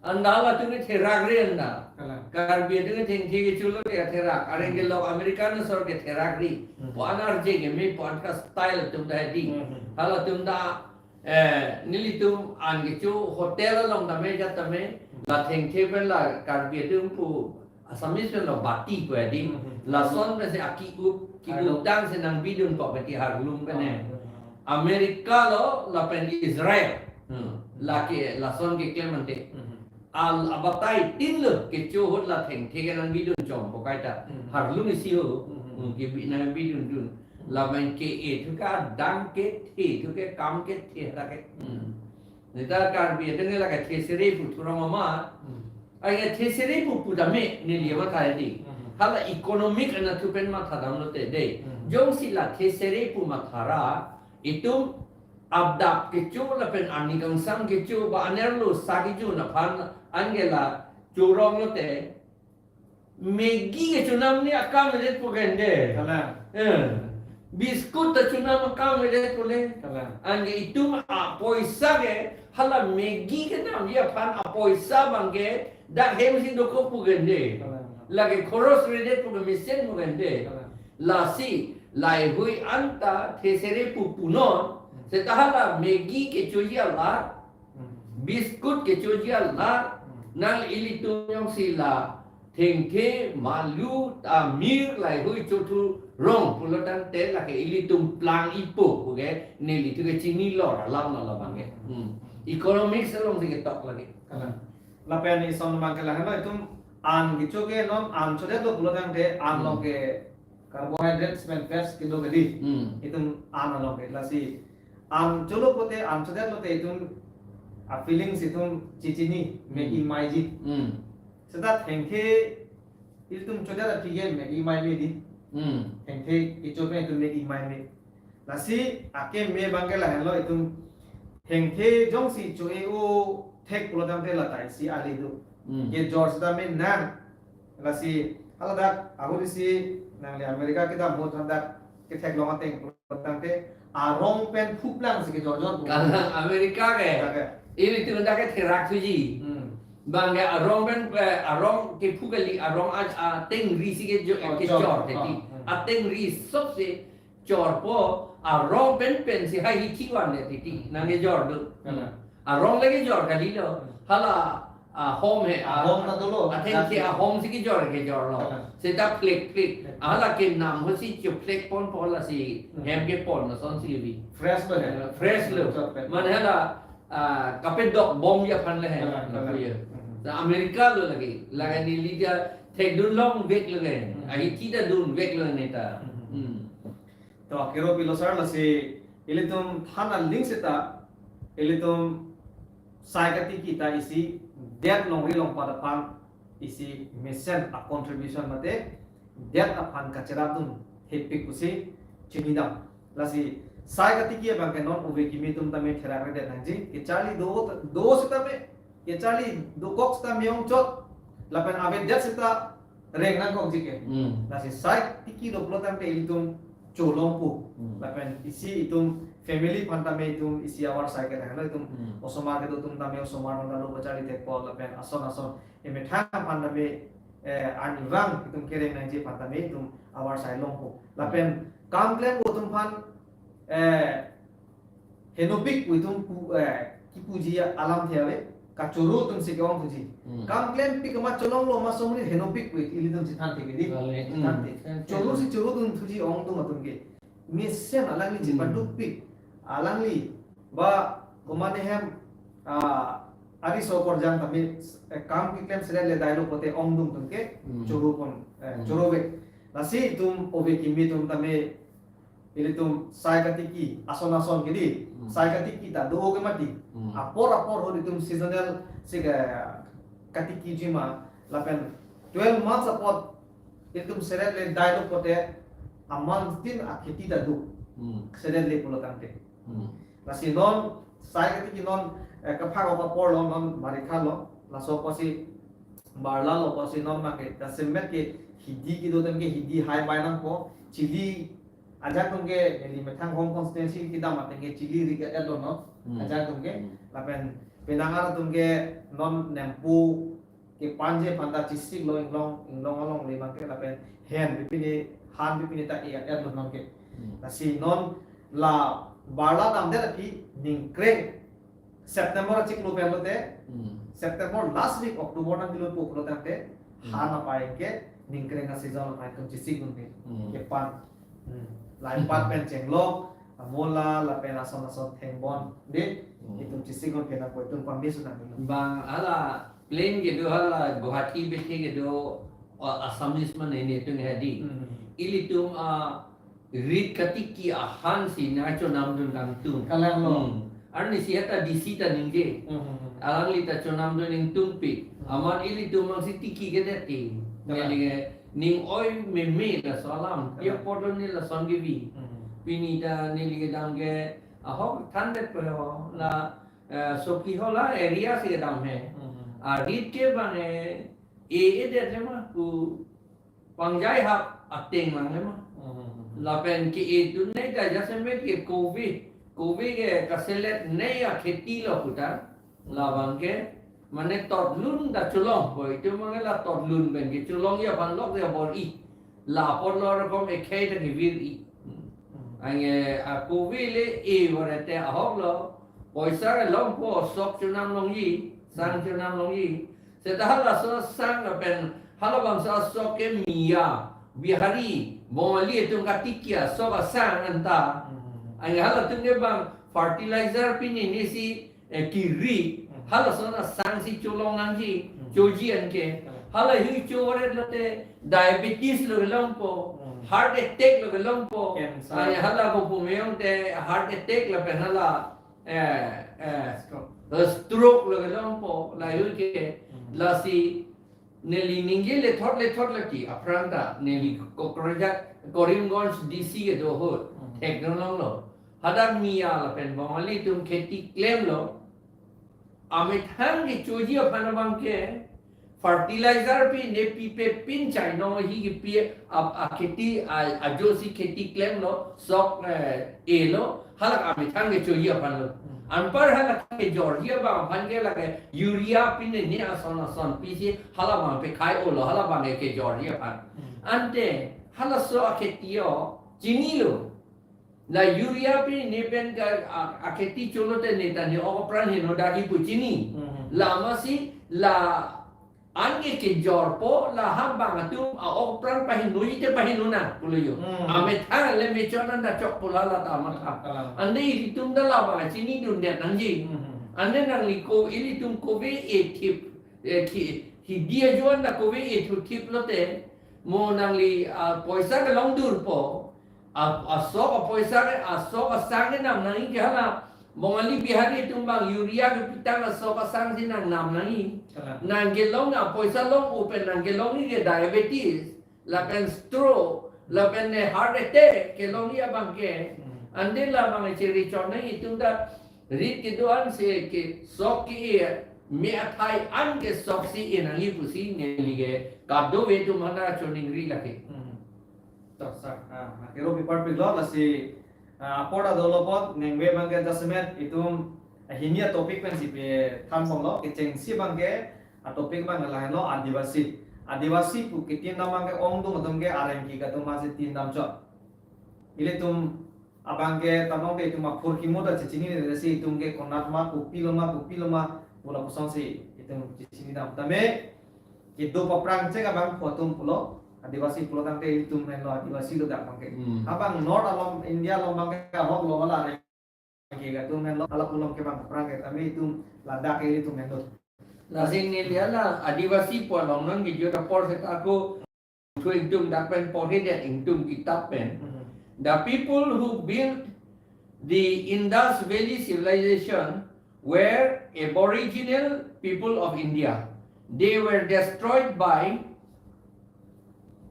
Anta latum ke therak ri anta. Kalang. Karbi atum ke thengthe kecholo ke therak. Areng ke Hmm. lok America asor ke therak ri. Hmm. Pu an arje ke me pu an ka style atum ta di. Hmm, hmm. Halatum ta Eh, nelitum an kecho hotel along tame jat tame, Hmm. la thengthe pen la Karbi atum pu Assamese pen lo bati pu adi. Hmm, hmm. Lason pen si aki-up, ki-up Harlum. Dang si nangbidun kok bati harlum pen e. Hmm. America lo lapen Israel. Hmm. Lake lason keklem ante. Hmm. Al abatai tin lo kecho ahut la thengthe ke nangbidun chom po kaita. Hmm. Harlum isi ho. Hmm. Hmm, kebi nangbidun dun. Lapen ke-e thu ke adang kethe thu ke kam kethe ta ke. Hmm. Neta Karbi atum ke lake thesere puthurong amat. Hmm. Ai ke thesere pu pu tame neli matha di. Hmm. Hala economic anatthu pen mathadam lote de. Hmm. Jongsi la thesere pu mathara itum adap kecho lapen arni kangsam kecho ba anerlo sa kejun aphan anke la chorong lote Maggi kechonam ni akam edet pu kende. Kalang. Eh. Biscuit ta chonam akam edet pu le. Kalang. Anke itum apoisa ke hala Maggi kenamji aphan apoisa abang ke dak hem si dokok pu kende. Kalang. Lake khoros redet pu ke mesen pu kende. Kalang. Lasi lahaihui anta thesere pu punon. Hmm. Seta hala Maggi kechoji alar. Hmm. Biscuit kechoji alar. Hmm. Nang ilitum jongsi la thengthe, malu, tamir, lahaihui chothurong pulo tangte lake ilitum plang ipo pu ke neli thu ke chinilo alam lo labang ke. Hmm. Economics along si ketok lake. Kalang. Lapen ison abang ke lahenlo itum an kecho ke non an chodetlo pulo tangte an lo Hmm. ke carbohydrates pen fats kedo ke di. Hmm. Itum an along ke lasi an cholo pote an chodetlote itum a feelings itum chichini Maggi Hmm. maiji. Hmm. Seta thengthe itum chodet aphi ke Maggi mai me di. Hmm. Thengthe kecho pen itum Maggi mai me. Lasi akeme abang ke lahenlo itum thengthe jongsi cho-e-o thek pulo tangte la tai si ale do. Hmm. Ke jor seta me nang. Lasi haladak ahut isi nangli America kedam ahut hadak ketheklong ateng tangte arong pen phuplang si kejor jor pu. Kalang America ke. Lake. Ilitum dak ke therak thuji. Hmm. Bang ke arong pen, eh, arong kephu kali, arong a, atengri si kejor, Oh, kejor jor. teti. Oh, hmm. Atengri sop si jorpo, arong pen pen si hai hithi van le teti. Nang kejor do. Kalang. Arong le kejor kalilo. Hala ahom he. Ahom ta dolo. Ateng ke ahom si kejor kejor lo. Kalang. Seta phlek phlek. Hala kenam ho si chephlek ponpo lasi Hmm. hem kepon lason si vi. Fresh lo he. Eh, fresh lo. Jor pen. Mane hala, ah, kape dok bom ya phan le he. Kalang, Na kalang. puya. Hmm. Na America lo lagi. Lagi neli ta thekdun longvek lo le. Hmm. Ahi kita dunvek lo ne ta. Hmm. Hmm. To, kero pilo sir, lasi ilitum than aling seta, ilitum sai katiki ta isi det longri longpat aphan isi mesen a contribution mate det aphan kacherapdun thepik pusi chinidam. Lasi sai katiki abang ke non ove kimi atum tame therak redet nangji. Kecharli do, do seta me, kecharli dokok seta me-ongchot. Lapen avedet seta reng nangkokji ke. Hmm. Lasi sai tiki do pulo tangte ilitum cholongpo. Hmm. Lapen isi itum family aphan tame itum isi avarsai ke thanglo itum Hmm. osomar kedo atum tame osomar aphan ta lo kacharli thekpo lapen ason ason emethang aphan tame, eh, arnivang itum kereng nangji aphan tame itum avarsai longpo. Lapen kam klempo atum aphan, eh, henopik pu itum pu, eh, kipuji alamthe ave, kachoro atum si ke-ong thuji. Hmm. Kam klempik ma cholonglo ma somri henopik pu ilitum si thanthe ke di. Kali. Thanthe. Hmm. Choro si choro atum thuji ong atum atum ke. Mesen alangli Hmm. chepadukpik. Alangli ba komane hem, ah, ari so korjang tame, eh, kam keklem selet le dailo pote ong atum atum ke Hmm. choro pon, eh, Hmm. choro vek. Lasi itum ove kimi atum tame ilitum sai katiki ason ason ke di. Hmm. Sai katiki ta do ke mati. Hmm. Apor apor ahut itum seasonal si ke katikiji ma lapen twelve months apot ilitum selet le dailo pote a month tin akheti ta do. Hmm. Selet le pulo tangte. Hmm. Lasi non sai katiki non, eh, kaphak apor lo non barikha lo. Laso apotsi barla lo apotsi non make jasemet ke hidi kedo atum ke hidi hai bai nangpo. Chili ajak atum ke neli methang home constituency kedam ateng ke chili ri ke et lo non. Hmm. Ajak atum ke Hmm. lapen penang ar atum ke non nempu kepanje aphan ta chesik lo inglong inglong along le abang ke lapen hen pipine han pipine ta et et lo non ke. Hmm. Lasi non la barla damdet aphi ningkreng September achiklo pen lote, Hmm. September last week October nangkelo po pulo tangte, Hmm. han apai ke ningkreng a season apai atum chesik dunde. Hmm. Kepan. Hmm. Lai pat pen chenglok, amola, lapen ason ason thengbon. De, Hmm. itum chesik dun ke nangpo itum pame sunang lo. Bang hala plane kedo hala Guwahati bethe kedo, uh, Assamese mane netum hedi. Hmm. Ilitum, uh, rit katiki ahan si nangchonamdun kangtung. Kalang lo. Hmm. Arni si eta D C ta ningje. Hmm, hmm, hmm. Alangli ta chonamdun ingtungpik. Hmm. Amat ilitum mang si tiki kedet ti. Kalang. Neli ke ning oi meme laso alam. Dia Kalang. podon ne lason kevi. Hmm. Pini ta neli kedam ke ahok thandet po ho. La, eh, Sokihhola area si kedam he. Hmm. Arit ke bang e, e, edet le ma ku pangjai hap ateng lang le ma. Hmm. Lapen ke-e dun nei ta jasemet ke kove, kove ke kaselet nei akheti lo pu ta. Labang ke mane totlun ta cholongpo, itum mane la totlun pen ke cholongji aphan lok ya bor-i. La apor lo rokom ekhei ta kevir-i. Hmm. Anke akove le e bor-e te ahok lo. Poisa ke longpo, sok chonam longji, sang chonam longji. Seta halaso sang lapen halabangso asok ke Miya, Bihari, Bongali atum katiki asok asang anta. Hmm. Anke halatum ke bang fertilizer pini ni si, eh, kiri. Hmm. Halason asang si cholong nangji, Hmm. choji anke. Hmm. Hala hui cho varet lote diabetes lo kelongpo, Hmm. heart attack lo kelongpo. Cancer. Anke hala ko pumeyong te heart attack lapen hala, eh, eh, Stroke. eh, stroke lo kelongpo, la hui ke, Hmm. lasi neli ningje lethot lethot laki, aphrang ta, neli Kokrajhar, Karimganj D C kedo ahut, Hmm. thekdun longlo. Hadak Miya lapen Bongali atum kheti klemlo, amethang kechoji aphan abang ke, fertilizer pi ne pipe pin chai no hi kipi a, akheti a, ajo si kheti klemlo sok eh, elo halak amethang kechoji aphanlo. Anpar halak kejorji abang aphan ke lake urea pin ne ason ason pisi halabang pekhai olo halabang kejorji aphan. Ante halaso akheti o chinilo. La urea pi ne pen ka a- akheti cholo te ne ta ne ok apran heno dagi pu chini. Mhm. La masi la anke kejorpo la habang atum a ok apran pahenoji te paheno nang pulo jo. Mhm. Amethang le mechot an da chok pula la ta matha. Kalang. Ande ilitum da labang chinidundet nangji. Mhm. Ande nangli ko ilitum kove ethip eh, ki hi dia juan da kove ethu thiplo te mo nangli ah, poisa kelong durpo. A- asok a poisa ke asok asang ke nam nangji ke hala Bongali Bihari atum bang urea kepitang asok asang si nang nam nangji. Kalang. Nang kelong a poisa long upen nang kelongji ke diabetes lapen stroke lapen ne heart attack kelongji abang ke. Hmm. Ande labang chiri chon nangji atum ta rit kedo-an si ke sok ke-e me athai an ke sok si e nangji pusi neli ke kadokave atum aphan ta choningri lake. Hmm. To sir, ah, na kero pipar piglo lasi ah, apor adolo apot nengve abang ke jasemet itum ah, hini a topic pen si pe than ponglo kechengsi abang ke a topic abang lahenlo Adivasi. Adivasi pu ketin dam abang ke ongdung atum ke areng ki katum masi tin dam chot. Ilitum abang ke tamong ke itum aphur kimo ta chechini lesi itum ke konat ma kopi lo ma kopi lo ma pu lapuson si itum chechini dam tame kedo paprang chek abang phu atum pulo Adivasi pulo tangte itum henlo Adivasi lo dak abang ke. Hmm. Abang North along India along abang ke ahok lo hala areng ki katum henlo hala pu along ke bang paprang ke tame itum ladak ke itum henlo. Lasi neli hala Adivasi pu along non video ta por seta ako thu ingtung dak pen porhe det ingtung kitab pen. Mhm. The people who built the Indus Valley Civilization were Aboriginal people of India. They were destroyed by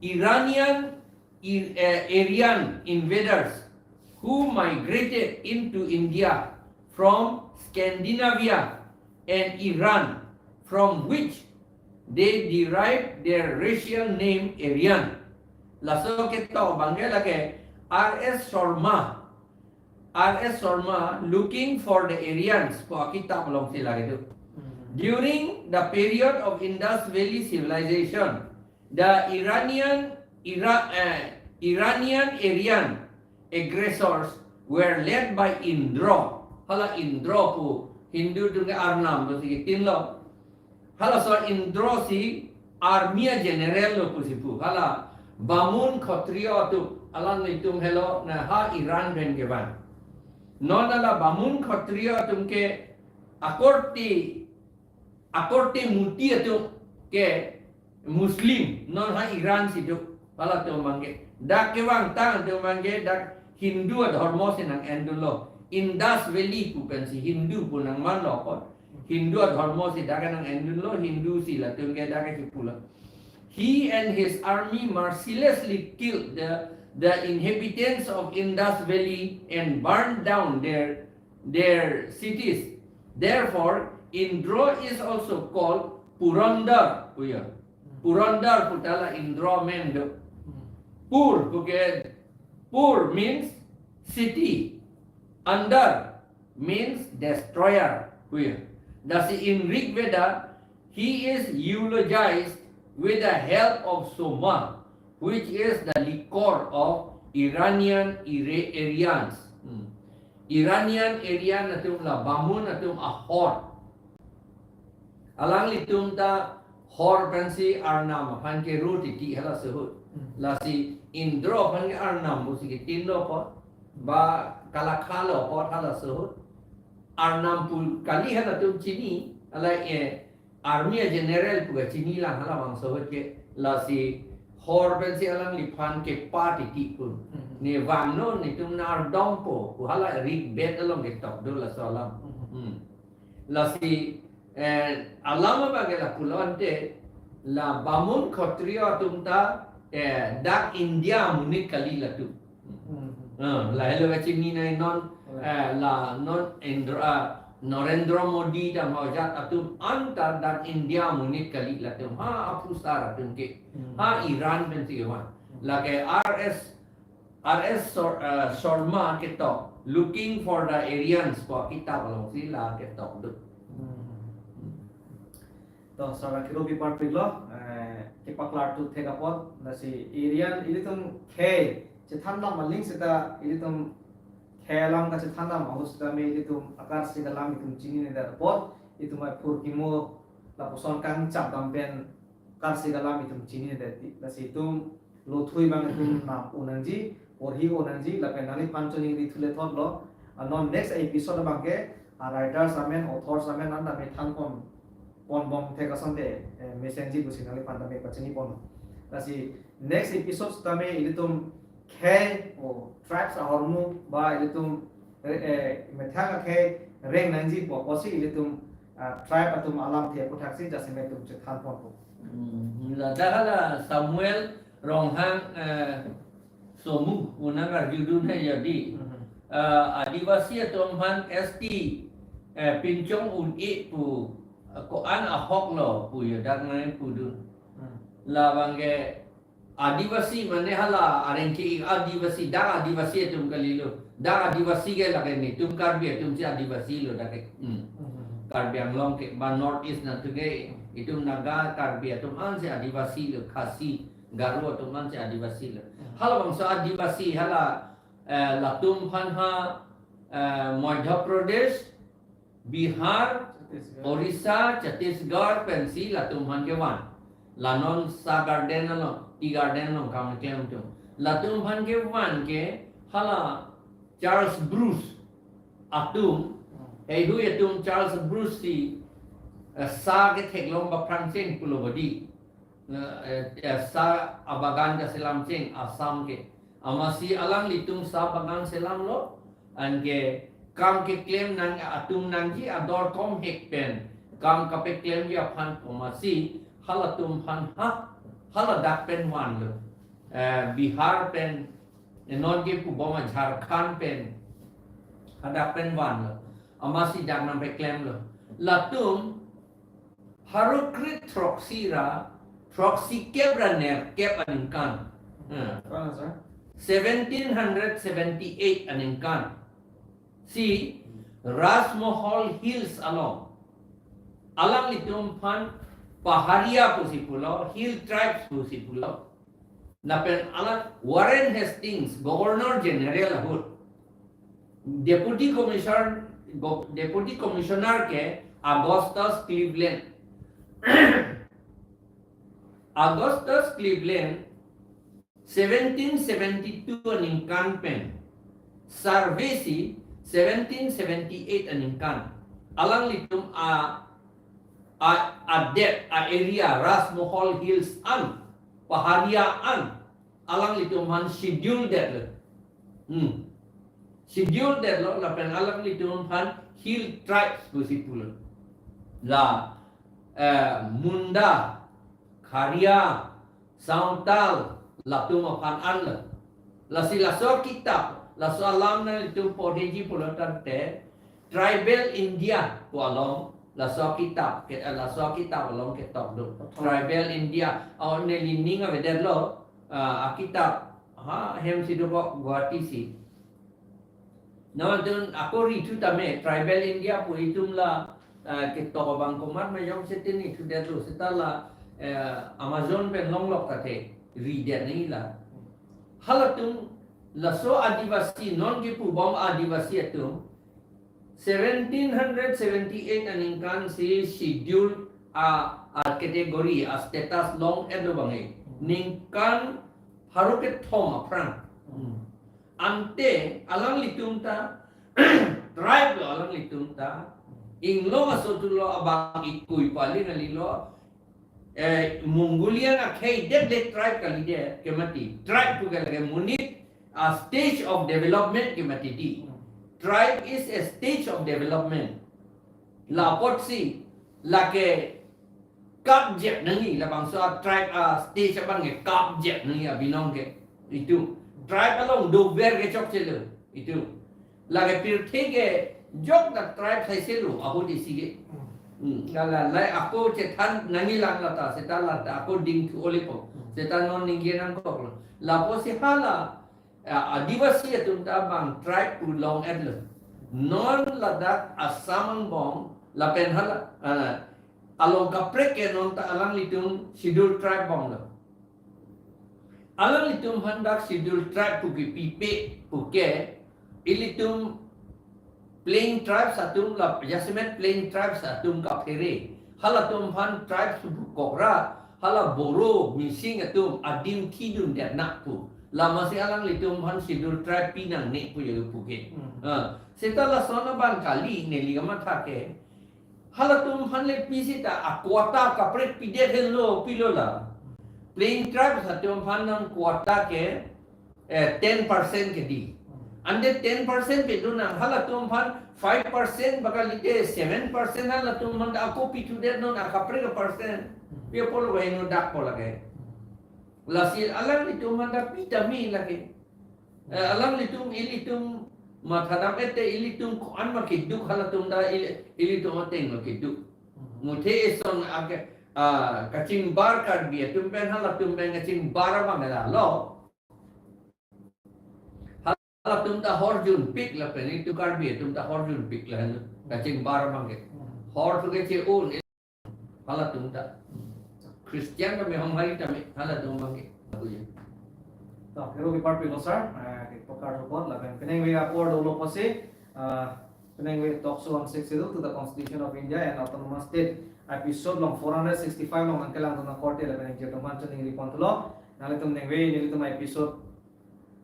Iranian, Ir- uh, Aryan invaders who migrated into India from Scandinavia and Iran, from which they derived their racial name Aryan. Laso ketok abang ke lake R S Sharma, R S Sharma Looking for the Aryans pu akitab along si lake do. Mhm. During the period of Indus Valley Civilization, the Iranian Ira- eh, Iranian Aryan aggressors were led by Indra. Hala Indra pu Hindu atum ke arnam pusi ketin lo. Halaso Indra si army a general lo pusi pu. Hala Bamun Khatriya atum alanglitum helo na ha Iran pen kevan. Non hala Bamun Khatriya atum ke akorte akorte muti atum ke Muslim non ha Iran si do. Halatum abang ke dak kevangtang atum abang ke dak Hindu adhormo si nang-endunlo. Indus Valley pu pensi Hindu pu nangmanlo apot Hindu adhormo si dak nang-endunlo, Hindu si latum ke dak si pulo. He and his army mercilessly killed the, the inhabitants of Indus Valley and burned down their, their cities. Therefore, Indra is also called Purandar. Puya. Purandar pu ta la Indra amen do. Pur pu ke, Pur means city. Andar means destroyer. Puya. Lasi in Rig Veda, he is eulogized with the help of Soma, which is the liquor of Iranian Ira- Aryans. Hmm. Iranian Aryan atum la Bamun atum ahor. Alanglitum ta hor pensi arnam aphan ke ru titi halaso ahut. Hmm. Lasi Indra aphan ke arnam pusi ketin lo apot, ba Kalakha lo apot halaso ahut. Arnam pu kali halatum chini, hala eh, army a general pu kachini lang halabangso ahut ke lasi hor pensi alangliphan kepa titi pu. Hmm. Ne vangnon netum nang ardom po pu hala Rig Veda along ketok do laso alam. Hmm. Hmm. Lasi eh, alam abang ke lapulo ante la Bamun Khatriya atum ta eh, dak India amonit kali latum. Hmm. Eh, lahelo kachini nai non, hmm, eh, la non Indra, ah, Narendra Modi dam, ha ajat atum anta dak India amonit kali latum, ha aphusar atum ke, Hmm. ha Iran pensi kevan. Lake R S, R S Sor-, eh, Sharma ketok, Looking for the Aryans pu akitap alongsi la ketok do. Hmm. To, sar akiro pi parpiklo, eh, kepaklar tu thek apot, lasi Aryan ilitum khei chethan dam aling seta ilitum khei alam kachethan dam ahut setame ilitum akarsi kalam itum chininedet apot, itum aphurkimo lapuson kangchap dam pen akarsi kalam itum chininedet ti. Lasi itum lothui abang itum nap un nangji, porhi un nangji, lapen nangliphan choningri thule thotlo. Ah, non next episode abang ke, ah, writers amen, authors amen, anta me than pon, pon bom thek asonte, eh, mesenji pusi nangliphan tame pachini pon. Lasi next episode tame ilitum khei, o, tribes ahormu, ba ilitum, eh, eh, methang akhei reng nangji pu apotsi ilitum, ah, tribe atum alamthe aputhaksi jasemet itum chethan ponpo. Hmm, ladak hala Samuel Ronghang, eh, Somu, unang arjudun he jadi. Hmm. Eh, Adivasi atum aphan S T, eh, pinchong un-e pu, eh, ko-an ahok lo pu ya dak nai pudun. Hmm. Labang ke Adivasi mane hala areng ke Adivasi, dak Adivasi atum kalilo. Dak Adivasi ke lake netum Karbi atum si Adivasi lo dak ke. Hmm. Hmm. Karbi Anglong ke ba North East nangtum ke itum Naga, Karbi atum ansi Adivasi lo, Khasi, Garo atum ansi Adivasi lo. Hmm. Halabangso Adivasi hala, eh, latum aphan ha, eh, Madhya Pradesh, Bihar, Chhattisgarh. Orissa, Chhattisgarh pensi latum aphan kevan. La non sa garden along, tea garden along kam keklem atum. Latum aphan kevan ke hala Charles Bruce atum, Hmm. heihui atum Charles Bruce si, eh, sa ketheklong baphrang cheng pulo bodi. Eh, eh, eh, sa abagan kaselam cheng Assam ke. Amatsi alanglitum sa bagan selamlo, anke kam keklem nang atum nangji ador komhek pen kam kapeklemji aphan amatsi halatum aphan ha, haladak pen vanlo. Eh, Bihar pen, eh, non ke pubom a Jharkhand pen, hadak pen vanlo. Amatsi dak nangpeklemlo. Latum pharo kre throksi ra throksi kep ra nerkep aningkan. Hmm. Ko-an, sir? Seventeen hundred seventy-eight aningkan si Rajmahal Hills along alanglitum aphan Paharia pusi pulo, Hill Tribes pusi pulo. Lapen alang Warren Hastings, Governor General ahut, Deputy Commissioner, Go-, Deputy Commissioner ke Augustus Cleveland. Augustus Cleveland, seventeen seventy-two aningkan pen survey si seventeen seventy-eight aningkan alanglitum a, a, adet a area Rajmahal Hills an, Paharia an, alanglitum aphan schedule detlo. Hmm. Schedule detlo, lapen alanglitum aphan Hill Tribes pusi pulo. La, eh, Munda, Kharia, Santal, latum aphan anlo. Lasi laso kitap, laso alam nanglitum porhiji pulo tangte, Tribal India pu along, laso kitap, ke, eh, laso kitap along ketok do. Athon. Tribal India, oh, neli ning avedetlo, ah, akitap, ha, hem si dokok Guwahati si. Nangtum ako rithu tame, Tribal India pu itum la, ah, ketok abang komat ma jongsi tin ithudetlo, seta la, eh, Amazon pen longlok ta the, ridet nangji la. Halatum, laso Adivasi, non kepubom Adivasi atum, seventeen hundred seventy-eight aningkan si schedule a, a category, a status long-etlo abang ke. Ningkan pharo kethom aphrang. Hmm. Ante alanglitum ta, tribe lo alanglitum ta, inglong aso tulo abang ikui pali nalilo, eh, Mongolian akhei det le tribe kalidet ke mati. Tribe pu ke lake monit a stage of development ke mati di. Tribe is a stage of development. La apotsi, lake kapjek nangji, labangso a tribe a stage abang ke kapjek nangji abinong ke. Itum. Tribe along dover ke chokchelo. Itum. Lake pirthe ke Jok dak tribe sai selo ahut isi ke. Hmm. Hmm. Gala lai ako chethan nangji lang lata, seta lata ako ding thu ole po. Hmm. Seta non ningje nangkoklo. Lapusi hala, ah, Adivasi atum ta bang tribe pu long-etlo. Non ladak Assam angbong lapen hala, ah, along kaprek ke non ta alanglitum Scheduled Tribe bomlo. Alanglitum aphan dak Scheduled Tribe pu kepipe puke, ilitum plain tribes atum la, jasemet plain tribes atum kaphere. Halatum aphan tribes pu kokra, hala Boro, Mising atum adim thidundet na pu. Lama si alanglitum aphan Scheduled Tribe pi nangne pu ya puke. Hmm. Ah, seta lason abang kali neli kamatha ke. Halatum aphan le pi seta a-quota kaprek pidet henlo pilo la. Plain tribes atum aphan nang quota ke, eh, ten percent ke di. Ante ten percent pedun nang, halatum aphan five percent ba kalite seven percent halatum aphan ako pithudet non akaprek a-percent. Pi apotlo ba ino dak po lake. Lasi alanglitum aphan ta pi tame lake. Eh, alanglitum ilitum mathadam ete ilitum ko-an ma keduk halatum ta ili-, ilitum ateng lo keduk. Muthe eson ake, ah, kachingbar Karbi atum pen halatum pen kachingbar abang lalo. Halatum ta horjunpik lapen ilitum Karbi atum ta horjunpik la hanu. Kachingbar abang ke. Hor thu ke che-un halatum ta. Christian tame, Honghari tame, halatum abang ke. Aku ya. To, kero ke parpilo sir, eh, ke pakar report lapen penang ve apor dolo pusi, eh, penang ve talk show on Sixth Schedule to the Constitution of India and Autonomous State episode along four hundred sixty-five along nangkelang dun akorte lapen ningje atum aphan choningri pon thulo, nanglitum ningve, nelitum episode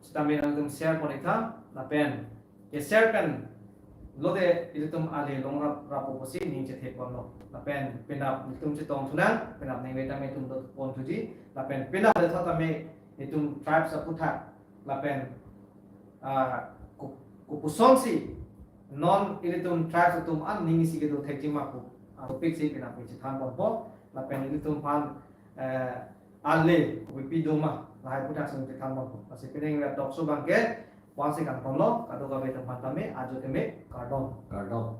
sitame nanglitum share pon-ik tha, lapen ke share pen lote ilitum ale longrap rapo pusi ning chethe ponlo. Lapen penap nelitum chetong thunang, penap ningve tame itum dot pon thuji, lapen penap le tha tame itum tribes aputhak, lapen, ah, ku-, kopuson si non ilitum tribes atum an ning isi kedo thekji ma pu, ah, topic si penap chethan ponpo, lapen ilitum aphan, eh, ale kopi doma, lahai aputhak si chethan ponpo. Lasi penang ve talk show abang ke pu-an si kangtonlo, kadokave atum aphan tame ajo tame kardom. Kardom.